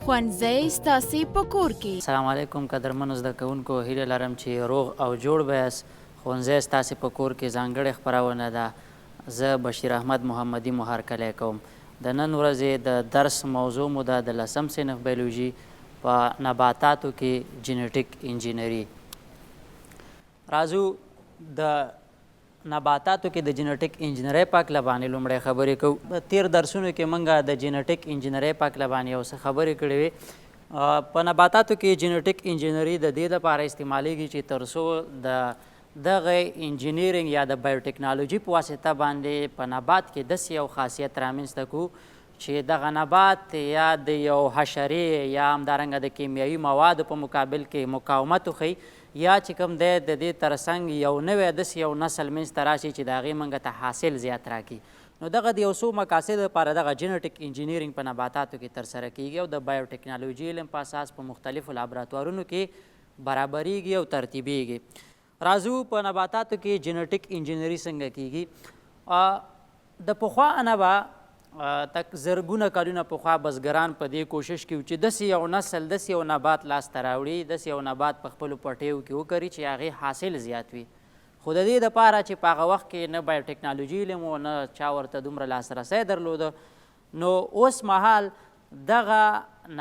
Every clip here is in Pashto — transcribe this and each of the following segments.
ښوونځی ستاسې په کور کې. سلام علیکم قدرمنو زده کوونکو، هیله لرم چې روغ او جوړ به یاست. ښوونځی ستاسې په کور کې ځانګړې خپرونه ده. زه بشیر احمد محمدي مو هرکلی کوم. د نن ورځې د درس موضوع مو ده د لسم صنف بیولوژي په نباتاتو کې جینیټیک انجینري. راځو د نباتاتو کې د جینیټیک انجینرۍ په هکله باندې لومړی خبرې کوو. په تیر درسونو کې موږ د جینیټیک انجینرۍ په هکله باندې یو څه خبرې کړې وې. په نباتاتو کې جینیټیک انجینري د دې لپاره استعمالیږي چې تر څو د دغه انجینرینګ یا د بایوټکنالوژي په واسطه باندې په نبات کې داسې یو خاصیت رامنځته کړو چې دغه نبات یا د یو حشرې یا همدارنګه د کیمیاوي موادو په مقابل کې مقاومت وښیي یا چې کوم دی د دې ترڅنګ یو نوی داسې یو نسل منځ ته راشي چې د هغې موږ ته حاصل زیات راکړي. نو دغه د یو څو مقاصدو لپاره دغه جینیټک انجینیرینګ په نباتاتو کې ترسره کیږي او د بایوټکنالوژي علم په اساس په مختلفو لابراتوارونو کې برابریږي او ترتیبیږي. راځو په نباتاتو کې جینیټک انجینري څنګه کیږي. د پخوا نه به تک زرګونه کلونه پخوا بزګران په دې کوشش کې وو چې داسې یو نسل، داسې یو نبات لاسته راوړي، داسې یو نبات په خپلو پټیو کې وکري چې هغې حاصل زیات وي. خو د دې دپاره چې په هغه وخت کې نه بایوټکنالوژي علم و، نه چا ورته دومره لاسرسی درلوده، نو اوس مهال دغه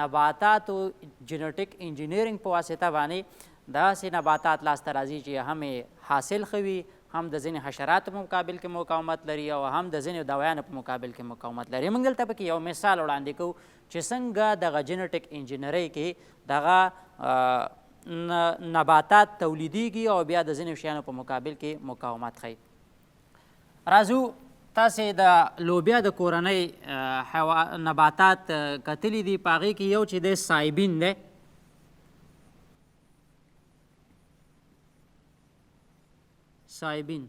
نباتاتو جینیټیک انجینیرینګ په واسطه باندې داسې نباتات لاسته راځي چې هم یې حاصل ښه وي، هم د ځینې حشراتو په مقابل کې مقاومت لري او هم د ځینې دوایانو په مقابل کې مقاومت لري. موږ دلته پکې یو مثال وړاندې کوو چې څنګه دغه جینیټیک انجینرۍ کې دغه نباتات تولیدیږي او بیا د ځینې شیانو په مقابل کې مقاومت ښیي. راځو تاسې د لوبیا د کورنۍ نباتات کتلي دي، په هغې کې یو چې دی سایبین دی. سایبین،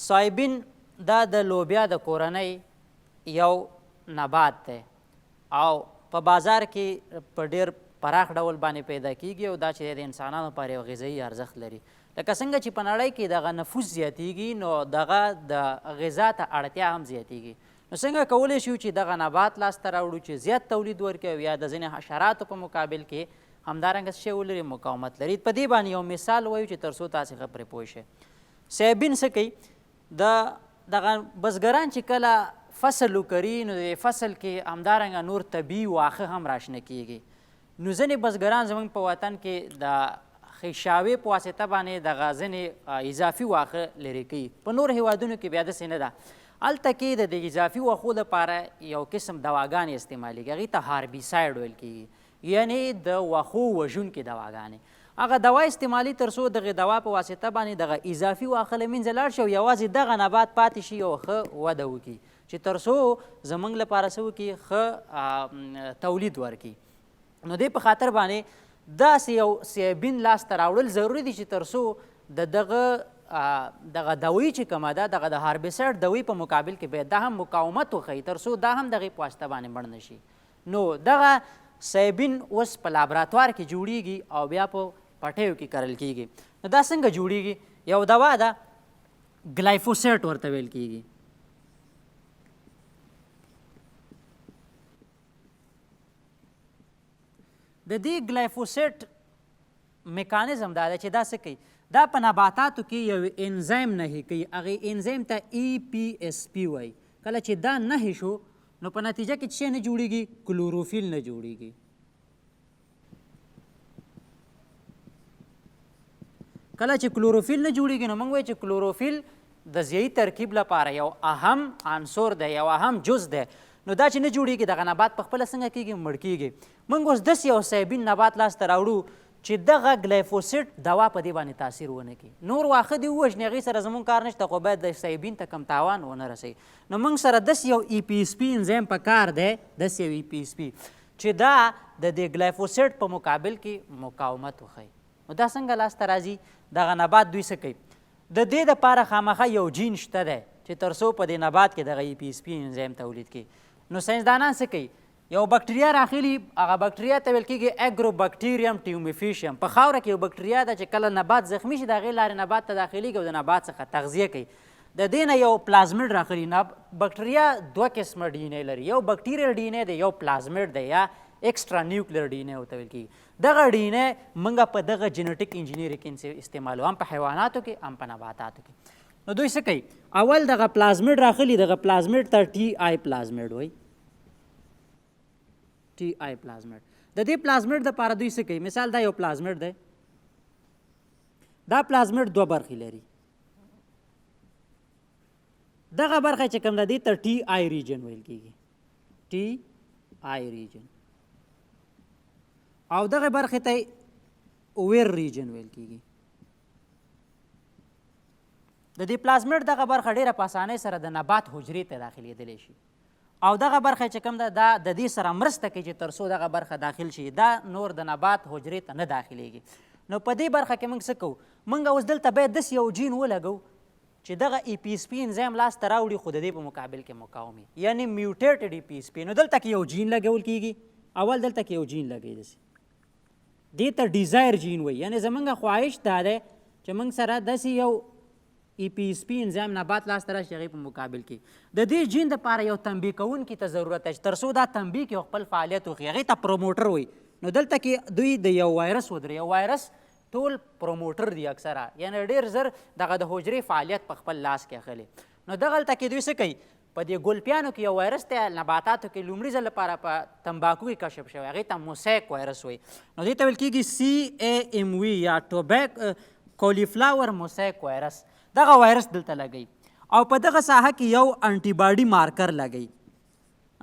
سایبین دا د لوبیا د کورنۍ یو نبات دی او په بازار کې په ډیر پراخ ډول باندې پیدا کیږي او دا چې د انسانانو لپاره یو غذایي ارزښت لري. لکه څنګه چې په نړۍ کې دغه نفوس زیاتیږي نو دغه د غذا ته اړتیا هم زیاتیږي. نو څنګه کولی شو چې دغه نبات لاسته راوړو چې زیات تولید ورکړي او یا د ځینې حشراتو په مقابل کې همدارنګه څه شی ولري، مقاومت لري. په دې باندې یو مثال وایو چې تر څو تاسې ښه پرې پوه شئ. سیبین څه کوي؟ د دغه بزګران چې کله فصل وکري نو د فصل کې همدارنګه نور طبیعي واښه هم راشنه کیږي. نو ځینې بزګران زموږ په وطن کې د خیشاوې په واسطه باندې دغه ځینې اضافي واښه لرې کوي. په نور هیوادونو کې بیا داسې نه ده. هلته کې د دې اضافي واښو لپاره یو قسم دواګانې استعمالیږي، هغې ته هاربیسایډ ویل کیږي، یعنې د واښو وژونکې دواګانې. هغه دوا استعمالي تر څو دغې دوا په واسطه باندې دغه اضافي واښه له منځه لاړ شي او یوازې دغه نبات پاتې شي او ښه وده وکړي چې تر څو زمونږ لپاره څه وکړي، ښه تولید ورکړي. نو دې په خاطر باندې داسې یو سیبین لاسته راوړل ضروري دي چې تر څو د دغه دغه دوی چې کومه ده، دغه د هاربیسایډ دوی په مقابل کې باید دا هم مقاومت وښیي تر څو دا هم دغې په واسطه باندې مړ نه شي. نو دغه سیبین اوس په لابراتوار کې جوړیږي او بیا په پټیو کې کرل کیږي. نو دا څنګه جوړیږي؟ یو دوا ده ګلایفوسیټ ورته ویل کیږي. د دې ګلایفوسیټ میکانیزم دا دی چې دا څه کوي، دا په نباتاتو کې یو انزایم نهي کوي، هغې انزایم ته ای پی اس پی وایي. کله چې دا نهي شو نو په نتیجه کې څه نه جوړیږي، کلوروفیل نه جوړیږي. کله چې کلوروفیل نه جوړیږي نو موږ وایو چې کلوروفیل د ضیايي ترکیب لپاره یو اهم عنصر دی، یو اهم جز دی. نو دا چې نه جوړیږي دغه نبات په خپله څنګه کیږي، مړ کیږي. موږ اوس داسې یو سیبین نبات لاسته راوړو چې دغه ګلایفوسیټ دوا په دې باندې تاثیر ونه کړي. نور واښه دې ووژني، هغې سره زموږ کار نشته، خو باید د سیبین ته کوم تاوان ونه رسوي. نو موږ سره داسې یو ای پي اس پي انزایم په کار دی، داسې یو ای پي اس پي چې دا د دې ګلایفوسیټ په مقابل کې مقاومت وښيي. نو دا څنګه لاسته راځي؟ دغه نبات دوی څه کوي، د دې دپاره خامخا یو جین شته دی چې تر څو په دې نبات کې دغه ای پي اس پي انزایم تولید کړي. نو ساینسدانان څه کوي، یو بکټریا راخلي، هغه بکټریا ته ویل کېږي اګروبکټیریم ټیومیفیشیم. په خاوره کې یو بکټریا ده چې کله نبات زخمي شي د هغې لارې نبات ته داخلېږي او د نبات څخه تغذیه کوي. د دې نه یو پلازمیډ راخلي. بکټریا دوه قسمه ډي ان ای لري، یو بکټریل ډي ان ای دی، یو پلازمیډ دی یا ایکسټرا نیوکلیر ډي ان ای ورته ویل کېږي. دغه ډي ان ای موږ په دغه جینیټک انجینیري کې استعمالو، هم په حیواناتو کې هم په نباتاتو کې. نو دوی څه کوي؟ اول دغه پلازمیډ راخلي، دغه پلازمیډ ته ټي آی پلازمیډ وایي، ټي آی پلازمیډ. د دې پلازمیډ دپاره دوی څه کوي؟ مثال دا یو پلازمیډ دی، دا پلازمیډ دوه برخې لري. دغه برخه چې کوم ده دې ته ټي آی ریجن ویل کېږي، ټي آی ریجن، او دغه برخې ته اویر ریجن ویل کېږي. د دې پلازمیډ دغه برخه ډېره په اسانۍ سره د نبات حجرې ته داخلېدلی شي، او دغه برخه چې کوم ده دا د دې سره مرسته کوي چې تر څو دغه برخه داخل شي، دا نور د نبات حجرې ته نه داخلېږي. نو په دې برخه کې موږ څه کوو؟ موږ اوس دلته باید داسې یو جین ولګوو چې دغه ای پي اس پي انزایم لاس ته راوړي، خو د دې په مقابل کې مقاوم وي، یعنې میوټیټډ ای پي اس پي. نو دلته کې یو جین لګول کېږي، اول دلته کې یو جین لګوي، داسې دې ته ډیزایر جین وایي. یعنې زمونږ خواهش دا دی چې موږ سره داسې یو ای پي اس پي انزایم نبات لاس ته راشي، هغې په مقابل کې د دې جین دپاره یو تنبیه کوونکي ته ضرورت دی چې تر څو دا تنبیه کړي او خپل فعالیت وښيي، هغې ته پروموټر وایي. نو دلته کې دوی د یو وایرس ودري، یو وایرس ټول پروموټر دي اکثره، یعنې ډېر زر دغه د حجرې فعالیت په خپل لاس کې اخلي. نو دغلته کې دوی څه کوي؟ په دې ګلپیانو کې یو وایرس دی، نباتاتو کې لومړي ځل لپاره په تنباکو کې کشف شوی، هغې ته موسیک وایرس وایي. نو دې ته ویل کېږي سی ای ام وي یا ټوبیک کولیفلاور موسیک وایرس. دغه وایرس دلته لګوي او په دغه ساحه کې یو انټي باډي مارکر لګوي،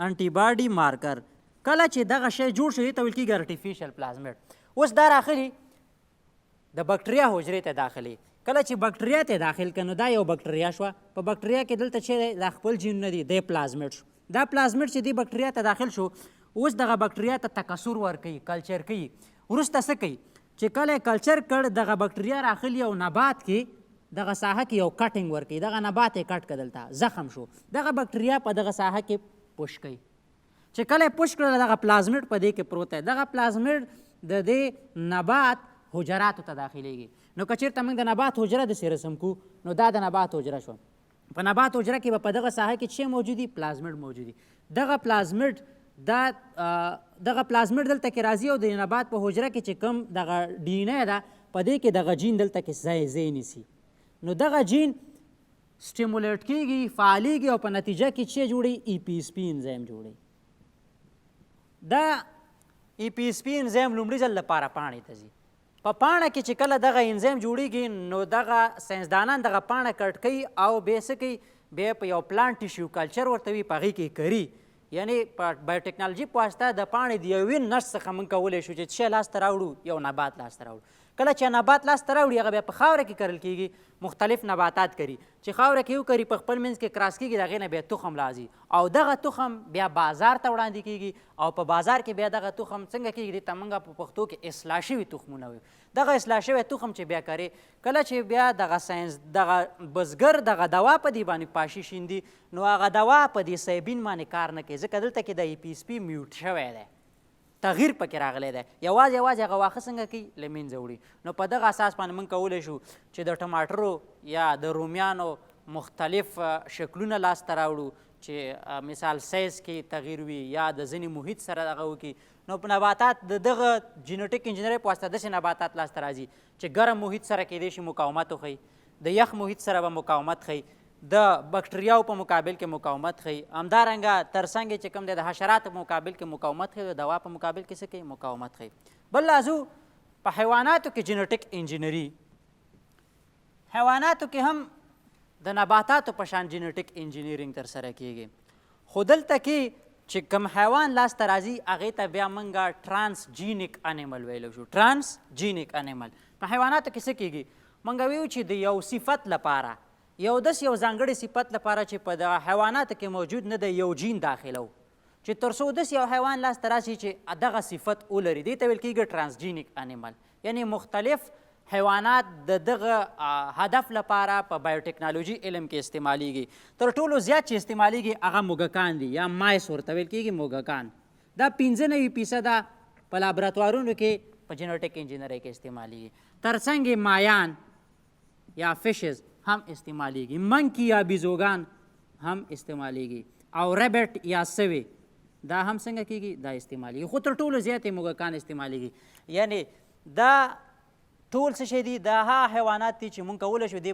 انټي باډي مارکر. کله چې دغه شی جوړ شو دې ته ویل کېږي ارټیفیشل پلازمیډ. اوس دا راخلي د بکټریا حجرې ته داخلي، کله چې بکټریا ته داخل کړي نو دا یو بکټریا شوه. په بکټریا کې دلته چې دی دا خپل جینونه دي، دی پلازمیډ شو. دا پلازمیډ چې دی بکټریا ته داخل شو، اوس دغه بکټریا ته تکثر ورکوي، کلچر کوي. وروسته څه کوي چې کله یې کلچر کړ، دغه بکټریا راخلي او نبات کې دغه ساحه کې یو کټینګ ورکوي، دغه نبات یې کټ کړ، دلته زخم شو، دغه بکټریا په دغه ساحه کې پوش کوي. چې کله یې پوش کړل، دغه پلازمیډ په دې کې پروت دی، دغه پلازمیډ د دې نبات حجراتو ته داخلېږي. نو که چېرته موږ د نبات حجره داسې رسم کړو، نو دا د نبات حجره شوه. په نبات حجره کې به په دغه ساحه کې څه موجود دي؟ پلازمیډ موجود دي. دغه پلازمیډ دا دغه پلازمیډ دلته کې راځي او د نبات په حجره کې چې کوم دغه ډي ان ای ده، په دې کې دغه جین دلته کې ځای ځای نیسي. نو دغه جین سټیمولیټ کېږي، فعالېږي او په نتیجه کې چې جوړي؟ ای پي اس پي انزایم جوړي. دا ای پي اس پي انزایم لومړي ځل لپاره پاڼې ته ځي. په پاڼه کې چې کله دغه انزایم جوړیږي، نو دغه ساینسدانان دغه پاڼه کټ کوي او بیا څه کوي؟ بیا په یو پلانټ ټیشو کلچر ورته وي، په هغې کې کري. یعنې په بایوټکنالوژي په واسطه د پاڼې د یوې نس څخه موږ کولی شو چې څه شی لاسته راوړو؟ یو نبات لاسته راوړو. کله چې نبات لاسته راوړي، هغه بیا په خاوره کې کرل کېږي، مختلف نباتات کري. چې خاوره کې وکري، په خپل منځ کې کراس کېږي، د هغې نه بیا تخم راځي او دغه تخم بیا بازار ته وړاندې کېږي. او په بازار کې بیا دغه تخم څنګه کېږي؟ دې ته موږ په پښتو کې اصلاح شوي تخمونه وایو. دغه اصلاح شوی تخم چې بیا کري، کله چې بیا دغه ساینس دغه بزګر دغه دوا په دې باندې پاشي شیندي، نو هغه دوا په دې سیبین باندې کار نه کوي، ځکه دلته کې د ای پي اس پي میوټ شوی دی، تغییر پکې راغلی دی. یوازې یوازې هغه واښه څنګه کوي؟ له منځه وړي. نو په دغه اساس باندې موږ کولی شو چې د ټماټرو یا د رومیانو مختلف شکلونه لاسته راوړو، چې مثال سایز کې تغییر وي یا د ځینې محیط سره دغه وکړي. نو په نباتات د دغه جینیټک انجینرۍ په واسطه داسې نباتات لاسته راځي چې ګرم محیط سره کېدای شي مقاومت وښيي، د یخ محیط سره به مقاومت ښيي، د بکټریاو په مقابل کې مقاومت ښيي، همدارنګه ترڅنګ یې چې کوم دی د حشراتو په مقابل کې مقاومت ښيي، د دوا په مقابل کې څه کوي؟ مقاومت ښيي. بل راځو په حیواناتو کې جینیټک انجینري. حیواناتو کې هم د نباتاتو په شان جینیټک انجینیرینګ ترسره کیږي، خو دلته کې چې کوم حیوان لاسته راځي هغې ته بیا موږ ترانسجینیک انیمل ویلی شو. ترانسجینیک انیمل په حیواناتو کې څه کیږي؟ موږ ویو چې د یو صفت لپاره، یو داسې یو ځانګړي صفت لپاره چې په دغه حیواناتو کې موجود نه دی، یو جین داخلو چې تر څو داسې یو حیوان لاسته راشي چې دغه صفت ولري، دې ته ویل کېږي ترانسجینیک انیمل. یعنی مختلف حیوانات د دغه هدف لپاره په بایوټکنالوژي علم کې استعمالیږي. تر ټولو زیات چې استعمالیږي هغه موږکان دي، یا مایس ورته ویل کېږي، موږکان. دا 95% په لابراتوارونو کې په جینیټک انجینرۍ کې استعمالیږي. ترڅنګ یې مایان یا فشز هم استعمالیږي، منکی یا بیزوګان هم استعمالیږي، او ربټ یا سوی دا هم څنګه کیږي؟ دا استعمالیږي، خو تر ټولو زیات یې موږکان استعمالیږي. یعنی دا ټول څه شی دي؟ دا هغه حیوانات دي چې موږ کولی شو دې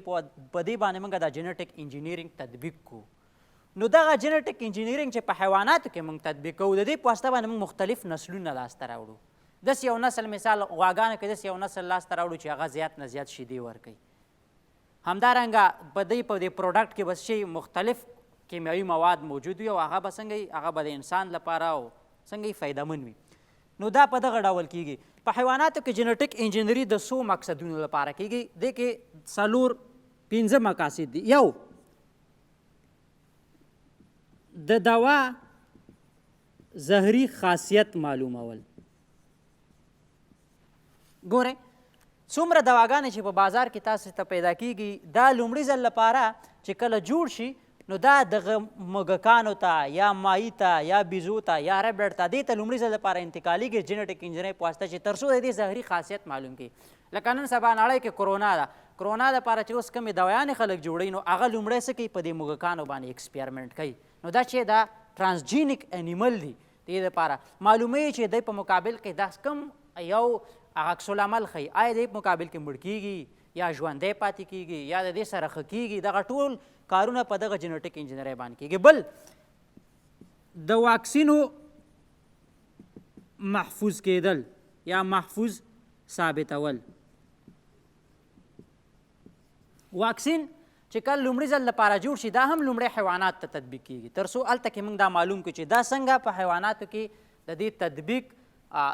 په دې باندې موږ دا جنټیک انجینیرینګ تطبیق کړو. نو دغه جنټیک انجینیرینګ چې په حیواناتو کې موږ تطبیق کوو، د دې په واسطه باندې موږ مختلف نسلونه لاسته راوړو. داسې یو نسل، مثال غواګانو کې داسې یو نسل لاسته راوړو چې هغه زیات نه زیات شیدې ورکوي. همدارنګه په دې product کې به شي مختلف کیمیاوي مواد موجود وي او هغه به څنګه وي؟ هغه به د انسان لپاره او څنګه وي؟ فایدهمن وي. نو دا په دغه ډول کیږي. په حیواناتو کې جنټیک انجینري د څو مقصدونو لپاره کیږي. دې کې څلور پنځه مقاصد دي. یو، د دوا زهري خاصیت معلومول. ګورئ، څومره دواګانې چې په بازار کې تاسو ته پیدا کیږي، دا لومړي ځل لپاره چې کله جوړ شي، نو دا دغه موږکانو ته یا ماهي ته یا بیزو ته یا rabbit ته، دې ته لومړي ځل لپاره انتقالیږي جنټیک انجینرۍ په واسطه، چې تر څو د دې زهري خاصیت معلوم کړي. لکه نن سبا نړۍ کې کرونا ده، کرونا دپاره چې اوس کومې دوایانې خلک جوړوي، نو هغه لومړی څه کوي؟ په دې موږکانو باندې experiment کوي. نو دا چې دا transgenic animal دي، دې لپاره معلوموي چې دی په مقابل کې دا کوم یو عکس العمل ښیي، آیا دی په مقابل کې مړ کیږي یا ژوندی پاتې کیږي یا د دې سره ښه کیږي. دغه ټول کارونه په دغه جنټیک انجینرۍ باندې کیږي. بل، د واکسینو محفوظ کېدل یا محفوظ ثابتول. واکسین چې کله لومړي ځل لپاره جوړ شي، دا هم لومړی حیوانات ته تطبیق کیږي، تر څو هلته کې موږ دا معلوم کړو چې دا څنګه په حیواناتو کې د دې تطبیق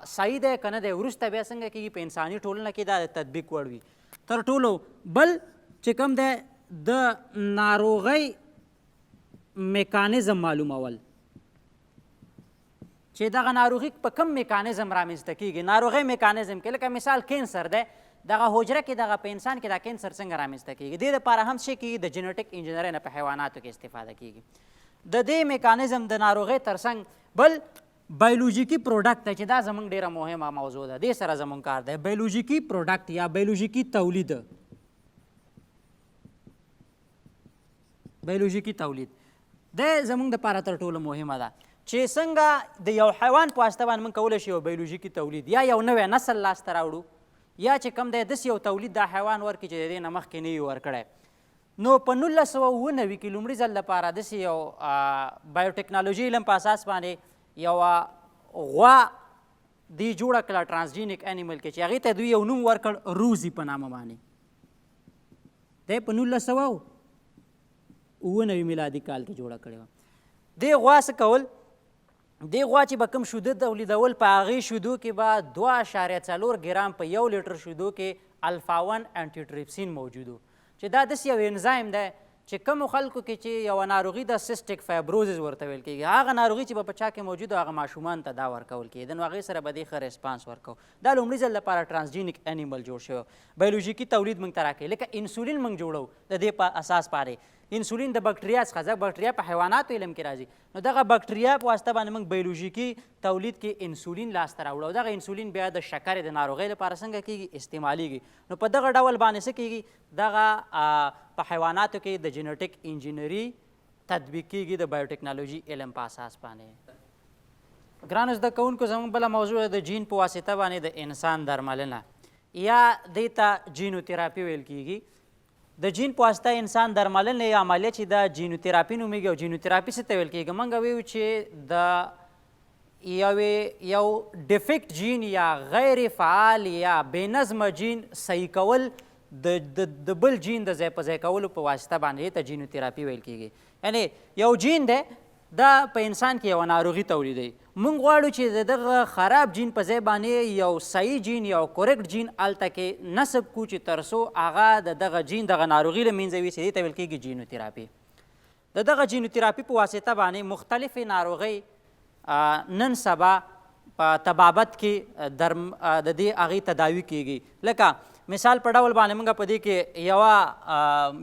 صحیح دی که نه دی. وروسته بیا څنګه کیږي؟ په انساني ټولنه کې دا د تطبیق وړ وي. تر ټولو بل چې کوم دی، د ناروغۍ میکانیزم معلومول، چې دغه ناروغي په کوم میکانیزم رامنځته کیږي. ناروغۍ میکانیزم کې لکه مثال کینسر دی، دغه حجره کې، دغه په انسان کې دا کینسر څنګه رامنځته کیږي، دې لپاره هم څه کیږي؟ د جنټیک انجینرۍ نه په حیواناتو کې استفاده کیږي د دې میکانیزم د ناروغۍ ترڅنګ. بل بیولوژیکي product دی چې دا زمونږ ډیره مهمه موضوع ده، دې سره زمونږ کار دی. بیولوژیکي product یا بیولوژیکي تولید. بیولوژیکي تولید د زمونږ دپاره تر ټولو مهمه ده چې څنګه د یو حیوان په واسطه باندې موږ کولی شو یو بیولوژیکي تولید یا یو نوی نسل لاسته راوړو، یا چې کوم دی داسې یو تولید دا حیوان ورکړي چې د دې نه مخکې نه وي ورکړی. نو په 1997 کې لومړي ځل لپاره داسې یو بایوټکنالوژي علم په اساس باندې یوه غوا دی جوړه کړه transgenic animal کې، چې هغې ته دوی یو نوم ورکړ روزي په نامه باندې. دی په 1997 میلادي کال کې جوړه کړې وه. دې غوا څه کول؟ دې غوا چې به کوم شیدو تولیدول، په هغې شیدو کې به 2.4 ګرام په 1 لیټر شیدو کې alpha 1 antitrypsin موجود و، چې دا داسې یو انزایم دی چې کومو خلکو کې چې یوه ناروغي ده، cystic fibrosis ورته ویل کېږي، هغه ناروغي چې به په چا کې موجود، هغه ماشومان ته دا ورکول کېده، نو هغې سره به دې ښه response ورکو. دا لومړي ځل لپاره transgenic animal جوړ شوی. بیولوژیکي تولید موږ ته راکوي، لکه انسولین موږ جوړو د دې په اساس باندې. انسولین د بکټریا څخه، ځکه بکټریا په حیواناتو علم کې راځي، نو دغه بکټریا په واسطه باندې موږ بیولوژیکي تولید کې انسولین لاسته راوړو او دغه انسولین بیا د شکرې د ناروغۍ لپاره څنګه کیږي؟ استعمالیږي. نو په دغه ډول باندې څه کیږي؟ دغه په حیواناتو کې د جنټیک انجینري تطبیق کیږي د بایوټکنالوژي علم په اساس باندې. ګرانو زده کوونکو، زموږ بله موضوع ده د جین په واسطه باندې د انسان درملنه، یا دې ته جینوتراپي ویل کیږي. د جین په واسطه انسان درملنې عملیه چې دا جینوتراپي نومیږي. او جینوتراپي څه ته ویل کیږي؟ موږ ویو چې د یوې یو defect جین یا غیر فعال یا بې نظمه جین صحیح کول د بل جین د ځای په ځای کولو په واسطه باندې ته جینوتراپي ویل کیږي. یعنی یو جین دی، دا په انسان کې یوه ناروغي تولیدوي، مونږ غواړو چې د دغه خراب جین په ځای باندې یو صحیح جین، یو correct جین هلته کې نصب کړو، چې تر څو هغه د دغه جین دغه ناروغي له منځه ویسي. دې ته ویل کېږي جینوتراپي. د دغه جینوتراپي په واسطه باندې مختلفې ناروغۍ نن سبا په طبابت کې درم د دې هغې تداوي کیږي. لکه مثال په ډول باندې موږ په دې کې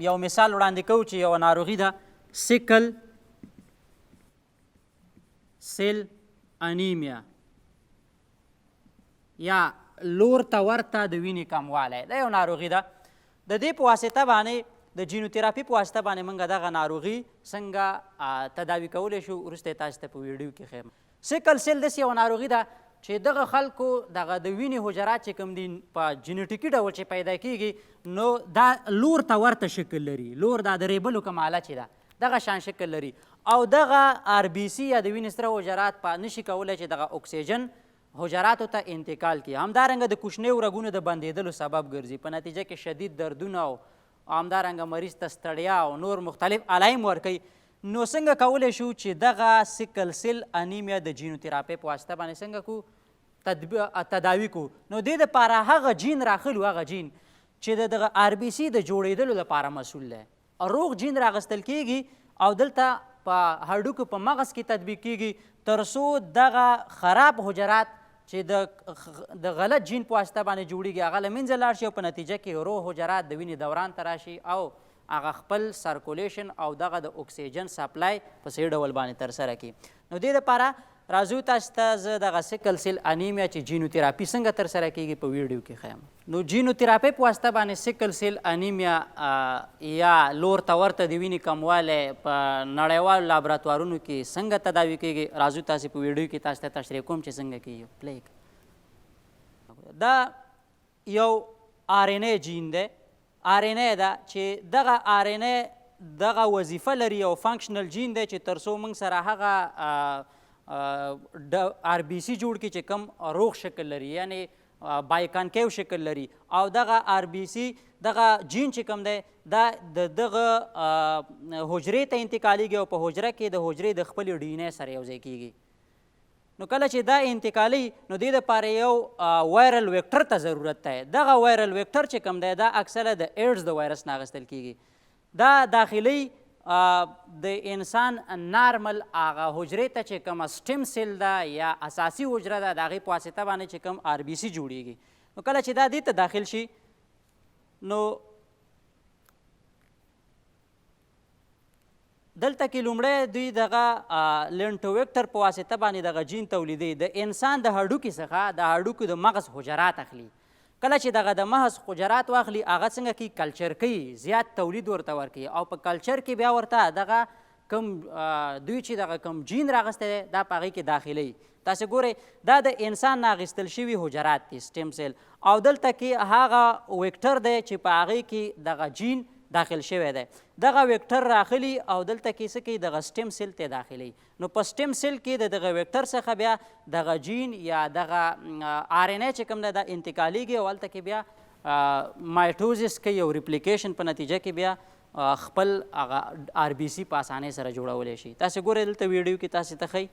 یو مثال وړاندې کوو چې یوه ناروغي ده، sickle cell anemia یا لور ته ورته د وینې کموالی، دا یو ناروغي ده. د دې په واسطه باندې، د جینوتراپي په واسطه باندې موږ دغه ناروغي څنګه تداوي کولی شو، وروسته یې تاسو ته په ویډیو کې ښیم. سیکل سیل داسې یوه ناروغي ده چې دغه خلکو دغه د وینې حجرات چې کوم دي، په جنټیکي ډول چې پیدا کیږي، نو دا لور ته ورته شکل لري. لور دا د ریبلو کوم آله چې ده، دغه شان شکل لري، او دغه آر بي سي یا د وینې سره حجرات په نشي کولی چې دغه اکسیجن حجراتو ته انتقال کړي. همدارنګه د کوچنیو رګونو د بندېدلو سبب ګرځي، په نتیجه کې شدید دردونه او همدارنګه مریض ته ستړیا او نور مختلف علایم ورکوي. نو څنګه کولی شو چې دغه سیکل سیل انیمیا د جینوتراپۍ په واسطه باندې څنګه کو تداوي کو؟ نو دې دپاره هغه جین راخلو، هغه جین چې د دغه آر بي سي د جوړېدلو لپاره مسول دی. روغ جین راغستل کیږي او دلته په هډوکو په مغز کې تطبیق کیږي، تر څو دغه خراب حجرات چې د غلط جین په واسطه باندې جوړیږي، هغه له منځه لاړ شي، او په نتیجه کې روغ حجرات د وینې دوران ته راشي او هغه خپل سرکولیشن او دغه د اکسیجن سپلای په صحیح ډول باندې ترسره کړي. نو دې لپاره راځو تاسو ته زه دغه سیکل سیل انیمیا چې جینوتراپي څنګه ترسره کیږي په ویډیو کې ښیم. نو جینوتراپي په واسطه باندې سیکل سیل انیمیا یا لور ته ورته د وینې کموالی په نړیوالو لابراتوارونو کې څنګه تداوي کیږي، راځو تاسو په ویډیو کې تاسو ته تشریح کوم چې څنګه کیږي. پلی دا یو آر ان ای جین دی، آر ان ای ده چې دغه آر ان ای دغه وظیفه لري او فانکشنل جین دی چې تر څو موږ سره هغه آر بي سي جوړ کړي چې کوم روغ شکل لري، یعنی بایکانکیو شکل لري، او دغه آر بي سي دغه جین چې کوم دی، دا د دغه حجرې ته انتقالیږي او په حجره کې د حجرې د خپلې ډي ان ای سره یو ځای کیږي. نو کله چې دا انتقالي، نو دې دپاره یو وایرل ویکټر ته ضرورت دی. دغه وایرل ویکټر چې کوم دی، دا اکثره د ایډز د وایرس نه اخیستل کیږي. دا داخلي د انسان نارمل هغه حجرې ته چې کومه سټیم سیل ده یا اساسي حجره ده، د هغې په واسطه باندې چې کوم آر بي سي جوړیږي. نو کله چې دا دې ته داخل شي، نو دلته کې لومړی دوی دغه لینټوویکټر په واسطه باندې دغه جین تولیدوي. د انسان د هډوکي څخه د هډوکي د مغز حجرات اخلي. کله چې دغه د مغز حجرات واخلي، هغه څنګه کوي؟ کلچر کوي، زیات تولید ورته ورکوي، او په کلچر کې بیا ورته دغه کوم دوی چې دغه کوم جین راغستی دی، دا په هغې کې داخلوي. تاسې ګورئ، دا د انسان نه اخیستل شوي حجرات دي، سټیم سیل، او دلته کې هغه ویکټر دی چې په هغې کې دغه جین داخل شوی دی. دغه ویکټر راخلي او دلته کې څه کوي؟ دغه سټیم سیل ته داخلوي. نو په سټیم سیل کې د دغه ویکټر څخه بیا دغه جین یا دغه آر ان ای چې کوم دی، دا انتقالیږي او هلته کې بیا مایټوزیس کوي او ریپلیکیشن په نتیجه کې بیا خپل هغه آر بي سي په اسانۍ سره جوړولی شي. تاسې ګورئ، دلته ویډیو کې تاسې ته ښیي.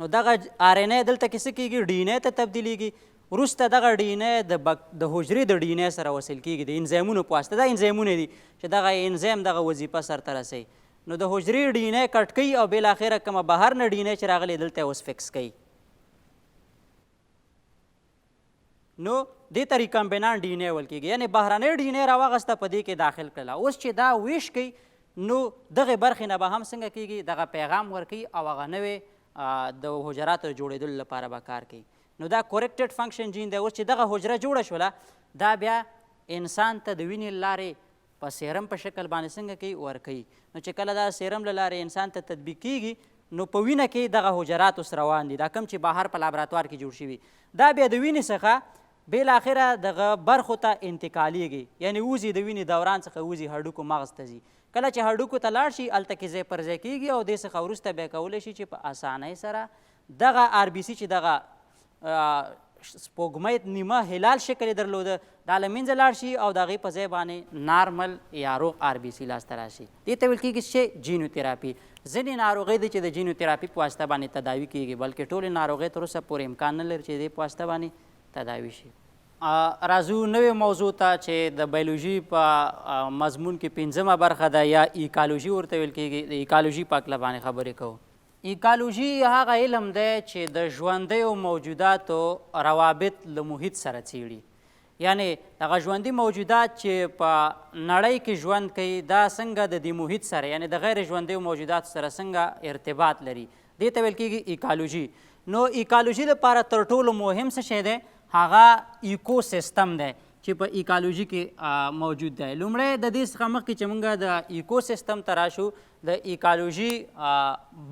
نو دغه آر ان ای دلته کې څه کیږي؟ ډي ان ای ته تبدیلیږي. وروسته دغه ډي ان ای د حجرې د ډي ان ای سره وصل کیږي د انزایمونو په واسطه. دا انزایمونه دي چې دغه انزایم دغه وظیفه سرته رسوي. نو د حجرې ډي ان ای کټ کوي او بالاخره کومه بهر نه ډي ان ای چې راغلې، دلته یې اوس فکس کوي. نو دې ته ریکمبینانټ ډي ان ای ویل کېږي، یعنې بهرنۍ ډي ان ای راواغسته، په دې کې داخل کړله. اوس چې دا ویش کوي، نو دغې برخې نه به هم څنګه کېږي؟ دغه پیغام ورکوي او هغه نوې د حجراتو د جوړېدلو لپاره به کار کوي. نو دا کوریکټډ فنکشن جین دی. اوس چې دغه حجره جوړه شوله، دا بیا انسان ته د وینې له لارې په سیرم په شکل باندې څنګه کوي؟ ورکوي. نو چې کله دا سیرم له لارې انسان ته تطبیق کیږي، نو په وینه کې دغه حجرات اوس روان دي، دا کوم چې بهر په لابراتوار کې جوړ شوي، دا بیا د وینې څخه بالاخره دغه برخو ته انتقالیږي، یعنی وځي، د وینې دوران څخه وځي، هډوکو مغز ته ځي. کله چې هډوکو ته لاړ شي، هلته کې ځای پر ځای کیږي، او دې څخه وروسته بیا کولی شي چې په اسانۍ سره دغه آر بي سي چې دغه سپوږمۍ نیمه هلال شکل یې درلوده، دا له منځه لاړ شي او د هغې په ځای باندې نارمل یا روغ آر بي سي لاسته راشي. دې ته ویل کېږي چې جینوتراپي. ځینې ناروغۍ دي چې د جینوتراپي په واسطه باندې تداوي کېږي، بلکې ټولې ناروغۍ تر اوسه پورې امکان نه لري چې د دې په واسطه باندې تداوي شي. راځو نوې موضوع ته چې د بیولوژي په مضمون کې پنځمه برخه ده یا ایکالوژي ورته ویل کېږي. د ایکالوژي په هکله باندې خبرې کوو. ایکالوژي هغه علم دی چې د ژوندیو موجوداتو روابط له محیط سره څیړي، یعنی دغه ژوندي موجودات چې په نړۍ کې ژوند کوي، دا څنګه د دې محیط سره، یعنی د غیر ژوندیو موجوداتو سره څنګه ارتباط لري، دې ته ویل کېږي ایکالوژي. نو ایکالوژي لپاره تر ټولو مهم څه شی دی؟ هغه ایکو سیستم دی. چې په ایکالوژي کې موجود دی. لومړی د دې څخه مخکې چې موږ د ایکو سیستم ته راشو، د ایکالوژي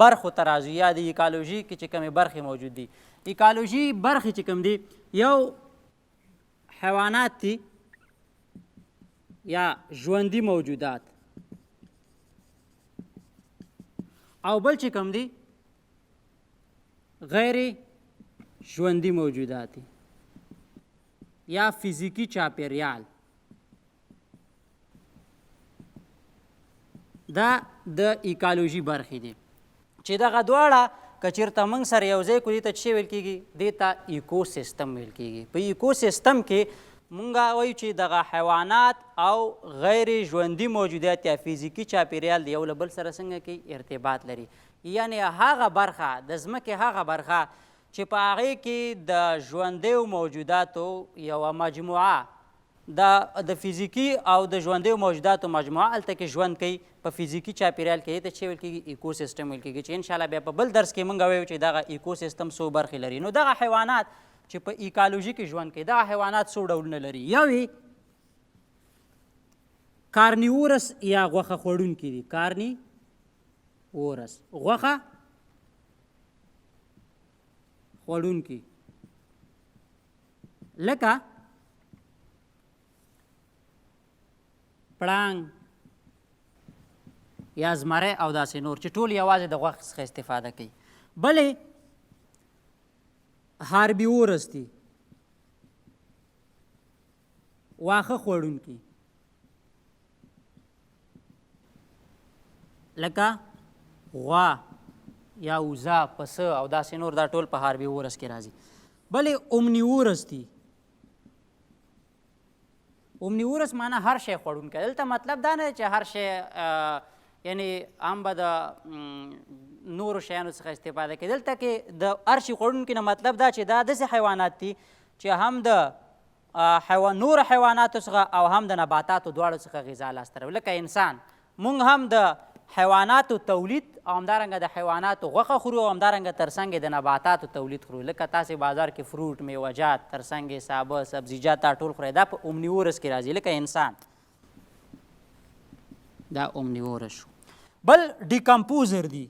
برخو ته راځو، یا د ایکالوژي کې چې کومې برخې موجود دي. ایکالوژي برخې چې کوم دي، یو حیوانات دي یا ژوندي موجودات، او بل چې کوم دي غیر ژوندي موجودات دي یا فزیکي چاپیریال. دا د ایکالوژي برخې دي چې دغه دواړه که چېرته موږ سره یو ځای کړو، دې ته څه ویل کېږي؟ دې ته ایکو سیستم ویل کېږي. په ایکو سیستم کې موږ وایو چې دغه حیوانات او غیر ژوندي موجودات یا فزیکي چاپیریال د یو له بل سره څنګه کوي؟ ارتباط لري. یعنې هغه برخه د ځمکې، هغه برخه چې په هغې کې د ژوندیو موجوداتو یوه مجموعه، د فزیکي او د ژوندیو موجوداتو مجموعه هلته کې ژوند کوي په فزیکي چاپیریال کې، دې ته څه ویل کېږي؟ ایکو سیستم ویل کېږي. چې انشاءالله بیا په بل درس کې موږ وایو چې دغه ایکو سیستم څو برخې لري. نو دغه حیوانات چې په ایکالوژي کې ژوند کوي، دغه حیوانات څو ډولونه لري. یو یې کارنیورس یا غوښه خوړونکي دي. کارنیورس غوښه خوړونکي، لکه پړانګ یا زمری او داسې نور، چې ټول یوازې د غوښې څخه استفاده کوي. بلې هاربیورس دي، واښه خوړونکي، لکه غوا یا وزه، پسه او داسې نور، دا ټول په هاربیورس کې راځي. بلې اومنیورس دي. اومنیورس معنا هر شی خوړونکی. دلته مطلب دا نه دی چې هر شی، یعنی هم به د نورو شیانو څخه استفاده کوي. دلته کې د هر شي خوړونکي نه مطلب دا چې دا داسې حیوانات دي چې هم د نورو حیواناتو څخه او هم د نباتاتو دواړو څخه غذا لاسته راوړي. لکه انسان، مونږ هم د حیواناتو تولید او همدارنګه د حیواناتو غوښه خورو او همدارنګه ترڅنګ د نباتاتو تولید خورو. لکه تاسې بازار کې فروټ، میوهجات، ترڅنګ یې سابه، سبزیجات، دا ټول خورئ، دا په اومنیورس کې راځي. لکه انسان دا اومنیورس شو. بل ډیکمپوزر دي،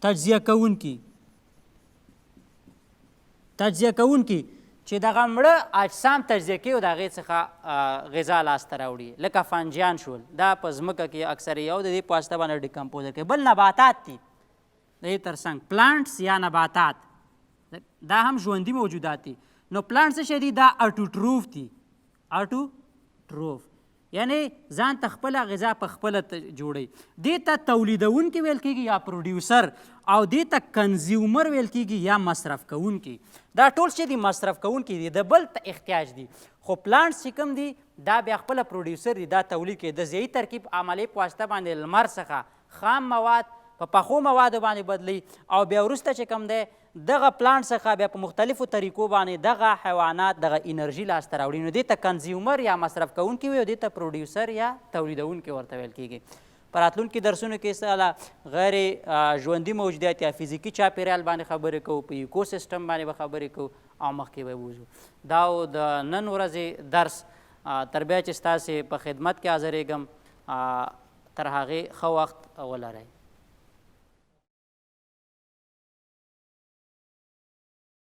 تجزیه کوونکي. تجزیه کوونکي چې دغه مړه اجسام تجزیه کوي او د هغې څخه غذا لاسته راوړي، لکه فنجیان شول، دا په ځمکه کې اکثر یو د دې په واسطه باندې ډیکمپوزر کوي. بل نباتات دي، د دې ترڅنګ پلانټس یا نباتات، دا هم ژوندي موجودات دي. نو پلانټس څه شی دي؟ دا اټوټروف دي. اټوټروف یعنی ځان ته خپله غذا په خپله جوړوي. دې ته تولیدونکي ویل کېږي یا پروډیوسر، او دې ته کنزیومر ویل کېږي یا مصرف کوونکي. دا ټول څه دي؟ مصرف کوونکي دي، د بل ته احتیاج دي. خو پلانټس چې کوم دي دا بیا خپله پروډیوسر دي، دا تولید کوي. د ضعي ترکیب عملې په واسطه باندې لمر څخه خام مواد په پخو موادو باندې بدلوي، او بیا وروسته چې کوم دی دغه پلانټ څخه بیا په مختلفو طریقو باندې دغه حیوانات دغه انرژي لاسته راوړي. نو دې ته کنزیومر یا مصرف کوونکي وي او دې ته پروډیوسر یا تولیدونکي ورته ویل کېږي. په راتلونکي درسونو کې انشاءالله غیر ژوندي موجودیات یا فزیکي چاپیریال باندې خبرې کوو، په ایکو سیستم باندې به خبرې کوو او مخکې به بوځو. دا و د نن ورځې درس. تر بیا چې ستاسې په خدمت کې حاضرېږم، تر هغې ښه وخت ولرئ.